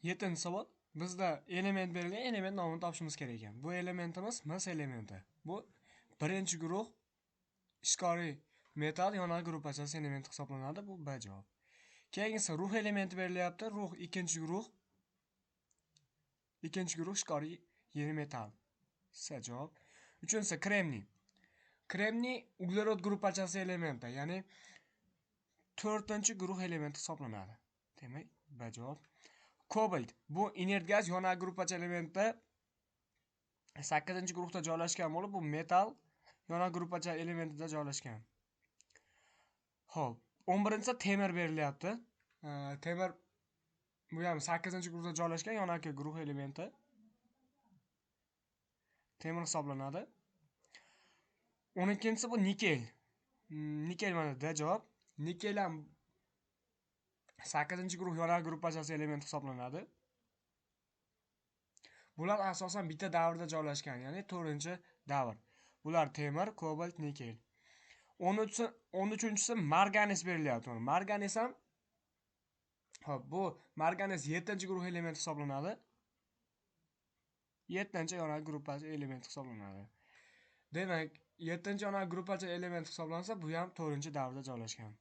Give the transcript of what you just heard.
7-savol. Bizda element berilgan, element nomini topishimiz kerak ekan. Bu elementimiz mis elementi. Bu 1-guruh ishqoriy metall yonadi gruppachasi elementi hisoblanadi. Bu B javob. Keyingisi ruh elementi berilyapti. Ruh 2-guruh. 2-guruh ishqoriy yeni metall. C javob. Uchinchisi kremniy. Kremniy uglerod gruppachasi elementi, ya'ni 4-guruh elementi hisoblanadi. Demak, B javob. Kobalt bu inert gaz yonadi gruppacha elementi 8-guruhda joylashgan bo'lib, bu metall yonadi gruppacha elementida joylashgan. Xo'p, 11-si temir berilyapti. Temir bu ham 8-guruhda joylashgan yonaki guruh elementi. Temir hisoblanadi. 12-si bu nikel. Nikel mana D javob. Nikel ham 8-guruh yonadi gruppachasi elementi hisoblanadi. Bular asosan bitta davrda joylashgan, ya'ni 4-davr. Bular temir, kobalt, nikel. 13-si marganes berilyapti. Marganes ham, hop, bu marganes 7-guruh elementi hisoblanadi. 7-yonadi gruppasi elementi hisoblanadi. Demak, 7-yonadi gruppacha elementi hisoblansa, bu ham 4-davrda joylashgan.